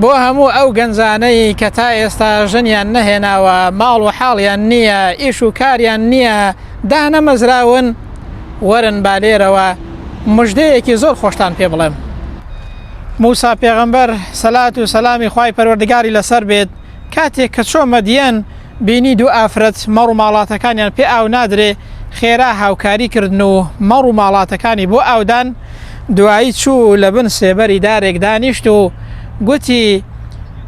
بۆ هەموو ئەو گەنجانەی کە تا ئێستا ژنیان نەهێناوە، ماڵ و حاڵیان نییە، ئیش و کاریان نییە، دانەمەزراون، وەرن با لێرەوە مژدەیەکی زۆر خۆشتان پێ بڵێم. موسا پێغەمبەر سەلات و سەلامی خوای پەروەردگاری لەسەر بێت کاتێک کە چۆ مەدیەن بینی دوو ئافرەت مەڕ و ماڵاتەکانیان پێ ئاو نادرێ خێرا هاوکاری کردن و مەڕ و ماڵاتەکانی بۆ ئاودان دوایی چوو لە بن سێبەری دارێک دانیشت و گوتی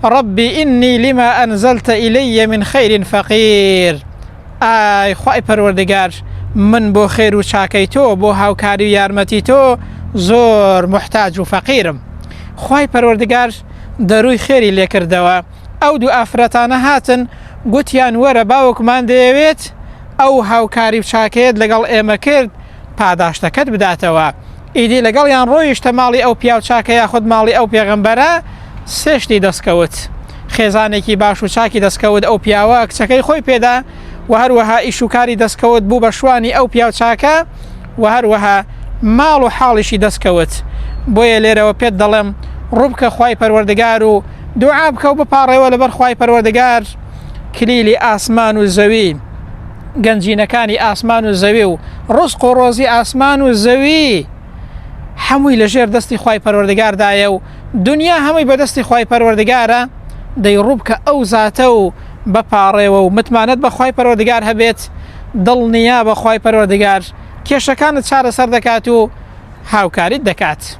رب إني لما أنزلت إلي من خير فقير ئای خوای پەروەردگار من بۆ خێر و چاکەی تۆ بۆ هاوکاری و یارمەتی تۆ زۆر موحتاج و فەقیرم خوای پەروەردگار دەروی خێری لێکردەوە ئەو دوو ئافرەتانە هاتن گوتیان وەرە باوکمان دەیەوێت ئەو هاوکاری و چاکەیەت لەگەڵ ئێمە کرد پاداشتەکەت بداتەوە ئیدی لەگەڵیان ڕۆیشتە ماڵی ئەو پیاو چاکە یاخود ماڵی ئەو پێغەمبەرە سێ شتی دەستکەوت خێزانێکی باش و چاکی دەستکەوت ئەو پیاوە کچەکەی خۆی پێدا و هەروەها ئیش و کاری دەستکەوت بوو بە شوانی ئەو پیاو چاکە و هەروەها ماڵ و حاڵیشی دەستکەوت بۆیە لێرەوە پێت دەڵێم ڕووبکە خوای پەروەردگار و دوعا بکە و بپاڕێوە لەبەر خوای پەروەردگار کلیلی ئاسمان و زەوی گەنجینەکانی ئاسمان و زەوی و ڕزق و ڕۆزی ئاسمان و زەوی هەمووی لەژێر دەستی خوای پەروەردگاردایە و دنیا هەمووی بەدەستی خوای پەروەردگارە دەی ڕووبکە ئەو زاتە و بپاڕێوە و متمانەت بە خوای پەروەردگار هەبێت دڵنیا بە خوای پەروەردگار کێشەکانت چارەسەر دەکات و هاوکاریت دەکات.